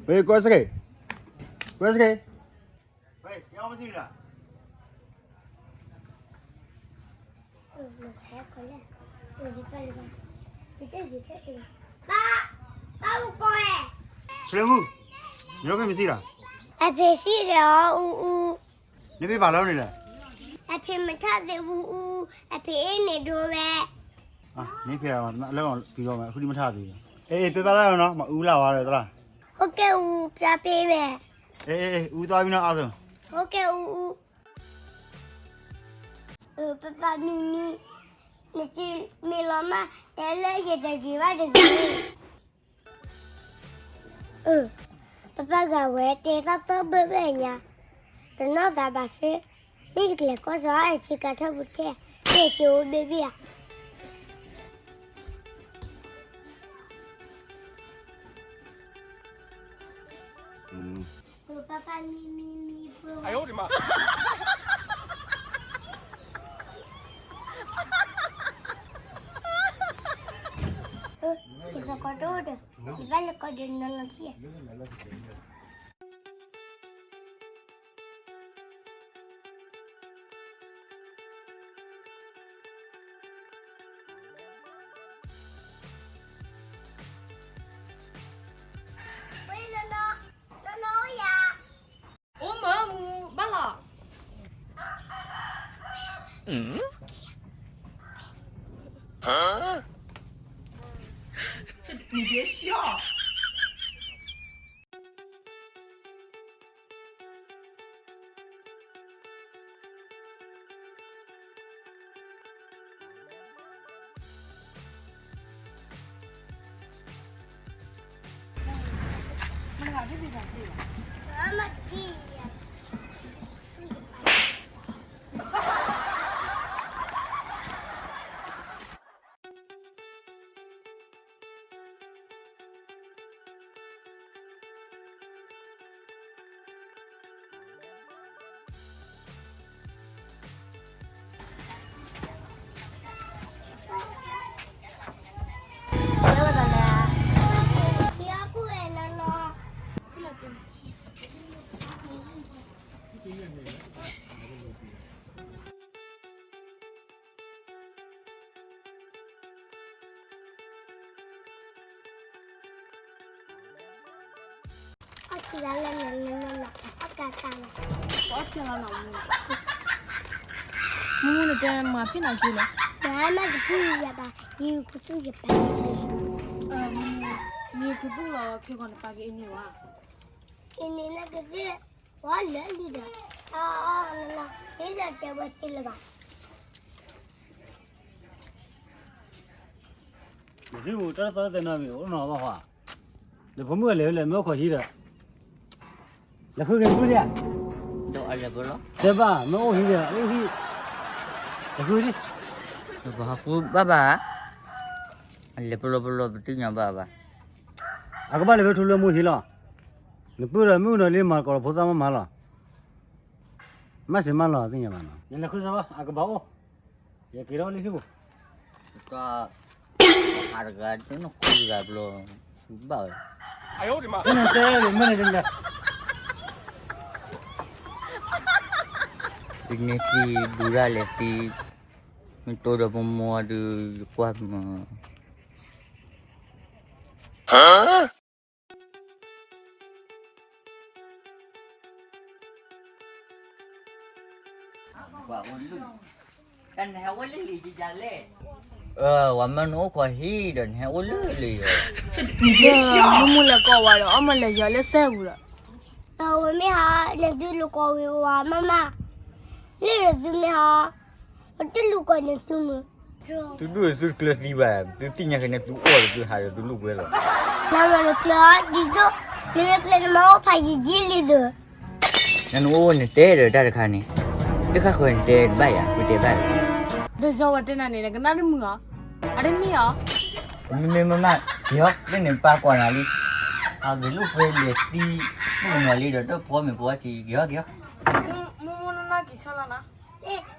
ဝ့ၢ် ကွၢ်စ့ၢ်ကီး, ကွၢ်စ့ၢ်ကီး, ဖျဲမုၣ်, နအိၣ်ဖဲမ့ၢ်စံၣ်လီၤ, အဖံးစံၣ်ဒီးအီၤအူအူ, နဖံးဘၣ်လီၤန့ၣ်လဲၣ်, အဖံးမထၣ်သ့ၣ်အူအူ, အဖံးအ့ၣ်န့ၣ်ဒိဝဲ, မ့ၢ်ဖဲလၢအီၤပံၤလီၤ အဃုဒံးမထၣ်သ့ၣ်, အ့ၣ် ပ့ၢ်ဘၣ်လၢနီၤ မၤအူလၢဝဲဒီးသရၣ်, ဟိကဲအူပျၢ်ပ့ၢ်ဝဲ, အ့ၣ် အူသီဝံၤနီၤအါသိး, ဟိကဲအူအူ ပပၢ်မံမံ, နမ့ၢ်လီၤမၢ် တဲလၢယတဂ့ၤဘၣ်တဂ့ၤ, ပပၢ်ဂၤဝဲတဲတၢ်သီၣ်ဘၢၣ်ဘၢၣ်ညါ, တနီၢ်သးဘၣ်စ့, မ့ၢ်တကလဲၤကီၢ်စီၤအဆံကၤထၢၣ်ပူၤထဲ, တဲကၠိအိၣ်ဘ့ၣ်ဘ့ၣ်ဧါ. ပပၢ်မံမံမံပှၤ, ယသကိးတအိၣ်ဒီး, ယဘၣ်လဲၤကိးဒီးနီၢ်နီၢ်ထံၣ်ဧါ. အိၣ်မၢမူဘၣ်လီၤ. မူမူန့ၣ်တဲမၤဖံးနၤက့လဲၣ်, မ့ၢ်တဖုယၤဘၣ်, ယကသူၣ်ယပာ်က့, မူမူ, ယကသူၣ်လီၤဖဲဂီၤနပာ်က့အန့ၣ်ဝဲ, အန့ၣ်လၢကသ့ၣ် ဝဲလၢလံဒီး, အအီ, မ့ၢ်ဒီးတဲဝဲသ့လၢၤဘၣ်. နသုတၢ်သီၣ်တဲနီၤမ့ၢ်အိၣ်နီၤဘၣ်ဃီ, နဖိမုၣ်လဲၤလဲၤမ့ၢ်အိၣ်ခိးဟံးဒီး, လဲၤဃုက့ၤနပုၢ်ဒံးဧါ, ဒီးအလဲၤပလီၢ်, တဲဘၣ်မ့ၢ်အိၣ်ဟံးဒီး အိၣ်ဟံး, လဲၤဃုဒံး, နပဟီၣ်ခိၣ်ဘၣ်ဘၣ်, အလဲၤပလီၢ်ပလီၢ် ပသ့ၣ်ညါဘၣ်ဘၣ်. အကဘၣ်လဲၤဖဲထူလၢမူဟံးလီၤ, နပုၢ်ဒီးမုၣ်ကနီၤလံမၤကီးလီၤဖိသၣ်မးမးလီၤ, မ့ၢ်စ့မးလီၤသ့ၣ်ညါဘၣ်နီၤ, နလဲၤဃုစၢၤဘၣ် အကဘၣ်အိၣ်, ယက့ၤထီၣ်လၢဟံၣ်ပူၤ, ဟးတဂၤ တနၢ်ဃုတဂၤဘျီ, ဘၣ်ဝဲ, နတဲမ့ၢ်န့ၣ်တလဲၤ ယန့ၢ်သံဒူရၣ်လဲၤသံ, မ့ၢ်တိဒီးမိၢ်မိၢ်ဒီး ယကွၢ်မး. ဝဲမ့ၢ်နအိၣ်ခိးဟံၣ်ဒီး နဟဲအိၣ်လၢလံယီၤ, မုၢ်မုၢ်လဲၤကိးဝဲဒီး အီၣ်မ့ၢ်လဲၤယီၤလၢစဲပူၤဒီး, ဝဲမ့ၢ်ဟး နသုလူၤကိးဝံၤဝဲမးမး, လၢဒီးသုမ့ၢ်ဟး ပတလူၤကိးန့ၣ်သုမုၢ်, သုဒိၣ်သုကျၢၤသံဘၣ်, သုသ့ၣ်ညါက့ၤန့ၣ် သုအီၣ်ဒီးသုဟးဒီး သုလိာ်ကွဲလီၤ, နမ့ၢ်နကျၢၤဒ်သိး, နမ့ၢ်ကျၢၤနမၤအိၣ်ဖးယံာ်ယံာ်လံသု နနအိၣ်နတဲဒီးတၢ်တခါန့ၣ်, တခါဃီနတဲတဘၣ်ယၤ ပတဲဘၣ်လီၤ, ဒီးစီၤဝဲတဲနၤန့ၣ် နကနၣ်တမုာ်ဧါ, အတမ့ၢ်ဧါ, မ့မ့ၢ်မးမး, က့ၤဟီ လၢန့ၣ်ပၢ်ကွၢ်နၤလံ, အဂ့ၤလိာ်ကွဲလဲၤသံ, မုၣ်ကနီၤလံဒီးတၢ်ဖီမ့ၤဖီထံ က့ၤဟီက့ၤဟီ, မ့ၢ်မ့ၢ်နနၢ်က့ၤဆီလီၤနၤ,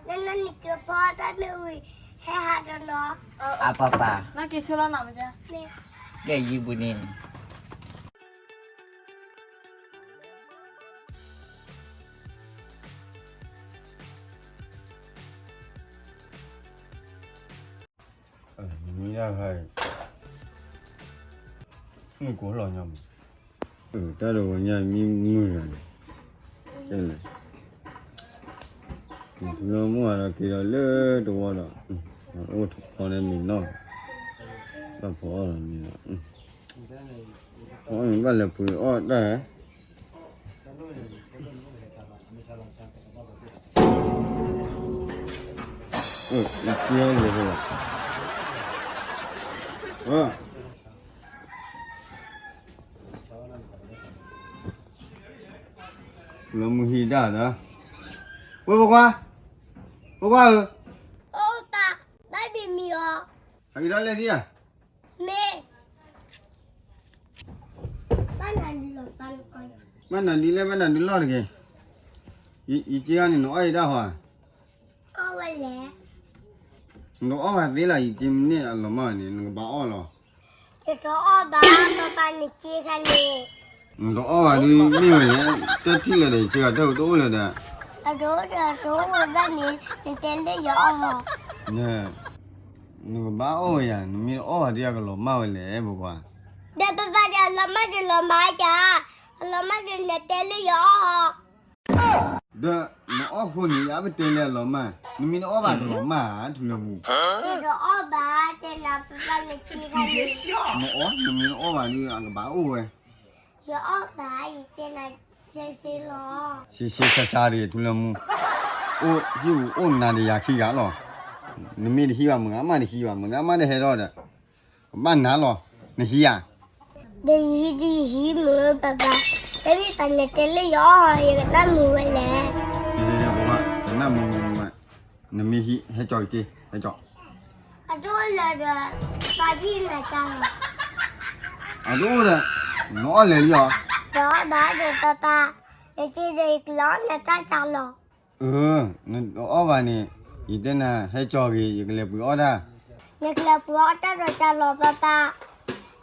နနၢ်က့ၤဖီတၢ်မ့ၢ်ဝံၤ, ဟဲဟးတနီၤ, အပၢ်ပၢ်, နၢ်က့ၤဆီလီၤနၤမ့ၢ်, မ့ၢ် ကဲယံၤပူၤန့ၣ် မံဒၣ်ခါအံၤ မုၢ်ကိးလီၤညါမး, တၢ်တဂီၤညါမံမုၢ်လီၤန့ၣ်, ကဲလဲၣ်, ထူလၢမုၢ်ဂၤဒီးက့ၤဒီးလၢတဝီဒီး, အိၣ်ထီၣ်ခီန့ၣ်မံနီၢ်, ဘၣ်ဖီအီၣ်လီၤန့ၣ်, ဘၣ်လဲၤပှ့ၤအီၣ်တၢ် အၢ ယက့ၤအီၤလီၤ, လၢမုၢ်ဟံးဒၣ်ဒီး, ဝဲဖိခွါ, ဖိခွါဧၢ, အိၣ်ပၢ်, ဘၣ်ဒုးမံၤအီၤ, ဟဲက့ၤထီၣ်လဲၣ်ဒံးဧါ, မ့ၢ် ဘၣ်နၤဒုးလဲၣ် ဘၣ်နၤဒုးလီၢ်တဂ့ၤ, ယက့ၤအီၤန့ၣ် နအီၣ်ယံၤဒၣ်ဟီဧါ, အီၣ်ဝဲလဲၣ်, နတအီၣ်ဘၣ်သ့လၢ ယက့ၤမ့ၢ်အလီၤမၢ်န့ၣ် နကဘၣ်အီၣ်လီၤ, ယတအီၣ်ဘၣ် ပၢ်ပၢ်နက့ၤခါန့ၣ်, နတအီၣ်ဘၣ်ဒုးမ့ၢ်ဝဲလဲၣ်, တထံၣ်လၢၤဒီး ယက့ၤဂၤတၢ်တအိၣ်လၢၤဒီး, အတအိၣ်ဒီးတအိၣ်ဘၣ်န့ၣ် နတဲလၢယအီၣ်ဟီ နကဘၣ်အီၣ်ဝဲယၤ, နမ့ၢ်တအီၣ်ဘၣ်ဒုး အကလီၤမၢ်ဝဲလဲၣ် ဖိခွါ, ဒီးပၢ်ပၢ်ဒီး အလီၤမၢ်တလီၤမၢ်ယၤ, အလီၤမၢ်ဒီးနတဲလၢယအီၣ်ဟီ, ဒီးနအီၣ်ဃိန့ၣ် ယအပတဲလၢအလီၤမၢ်, နမ့ၢ်တအီၣ်ဘၣ်တလီၤမၢ်ဧါ ထူလၢမူ, ယတအီၣ်ဘၣ် တဲနၤပၢ်ပၢ်နက့ၤခါန့ၣ်, နအီၣ် နမ့ၢ်တအီၣ်ဘၣ်ဒုး အကဘၣ်အိၣ်ဝဲ, ယအီၣ်ဘၣ် ယတဲနၤစ့စ့လီၤ, စ့စ့ဆါဆါတဂ့ၤ ထူလၢမူ, အိၣ်ဟံၣ်ပူၤအိၣ်နၤဒီးယၤခံဂၤလီၤ, နမ့ၢ်တဟံးဘၣ် မုၢ်ဂၤမးတဟံးဘၣ်, မုၢ်ဂၤမးတဟဲထီၣ်ဒီး, ကဘၣ်နၤလီၤ, နဟံးဧါ, ဒီးယဟံးဒုးယဟံးမုၢ်ပၢ်ပၢ်, တမ့ၢ်ပၢ်နတဲလၢယအီၣ်ဟီ ယကနၣ်မုာ်ဝဲလဲၣ်, နနၢ်မုာ်မုာ်မး, နမ့ၢ်ဟံး ဟဲကၠီက့ၤ ဟဲကၠီ အတအိၣ်လၢၤဒီး ပၢ်ဟံးနၤတၢ်လီၤ, အတအိၣ်ဒီး နအီၣ်လဲၤလံဧါ, တအီၣ်ဘၣ်ဒီးပၢ်ပၢ်, နက့ၤဒီးယကလဲၤအီၣ်နၤတၢ်တၢ်လီၤ, အၢ နတအီၣ်ဘၣ်န့ၣ်, ယတဲနၤဟဲကၠီက့ၤ ယကလဲၤပှ့ၤအီၣ်တၢ်, နကလဲၤပှ့ၤအီၣ်တၢ်ဒီးတၢ်လီၤပၢ်ပၢ်,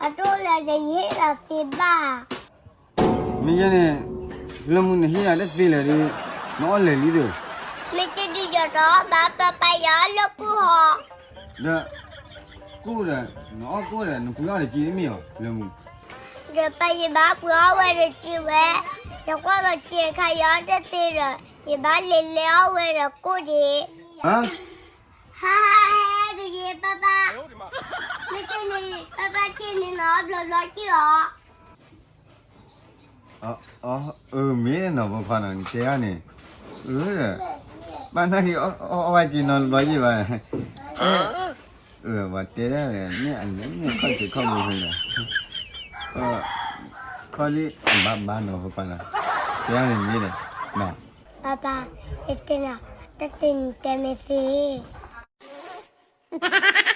အတအိၣ်လၢၤဒီးယဟ့ၣ်လီၤသ့ဘၣ် မ့ၢ်ယဲန့ၣ်, ထူလၢမူနဟ့ၣ်ယၤတသ့လၢၤဒီး, နအီၣ်လဲၤလံသ့ၣ်, မ့ၢ်တဒုးယတအီၣ်ဘၣ် ပၢ်ပၢ်ယအီၣ်လၢကိၢ်ဟီ, ဒီး, ကိၢ်ဒီး, နအီၣ်ကိၢ်ဒီး နပှ့ၤအီၣ်တက့ၢ်မ့ၢ်ဧါ ထူလၢမူ, ဒီးပၢ်ယဘၣ်ပှ့ၤအီၣ်ဝဲတက့ၢ်ဝဲ, ယကွၢ်လီၤက့ၤခါယအီၣ်တသ့ဒီး ယဘၣ်လဲၤလဲၤအီၣ်ဝဲဒီးကိၢ်ဒံး, ဟါ, ဟါဟါဟဲတဂ့ၤ ပၢ်ပၢ်, မ့ၢ်က့ၤန့ၣ် ပၢ်ပၢ်က့ၤန့ၣ်နီၤ ဘျီဘျီက့ၤအီၤ အၢ မ့ၢ်နီၤ ဖိခွါနီၤ နတဲအီၤန့ၣ်, အၢ, ဘၣ်နာ်က့ၤ အီၣ်ဝဲက့ၤနီၤဘျီယံၤဘၣ်, ပှၤတဲဒၣ်န့ၣ် အလဲၤန့ၣ်ခီၣ်ထံးခီၣ်ဘိဖဲလဲၣ်, ခီၣ်လံ ဘၣ်ဘၣ်နီၤ ဖိခွါနီၤ, တဲအီၤန့ၣ်မ့ၢ်ဒီး, ပၢ်ပၢ်, ယတဲနၤ, တၢ်တဲနၤတဲမ့ၢ်သ့ အၢ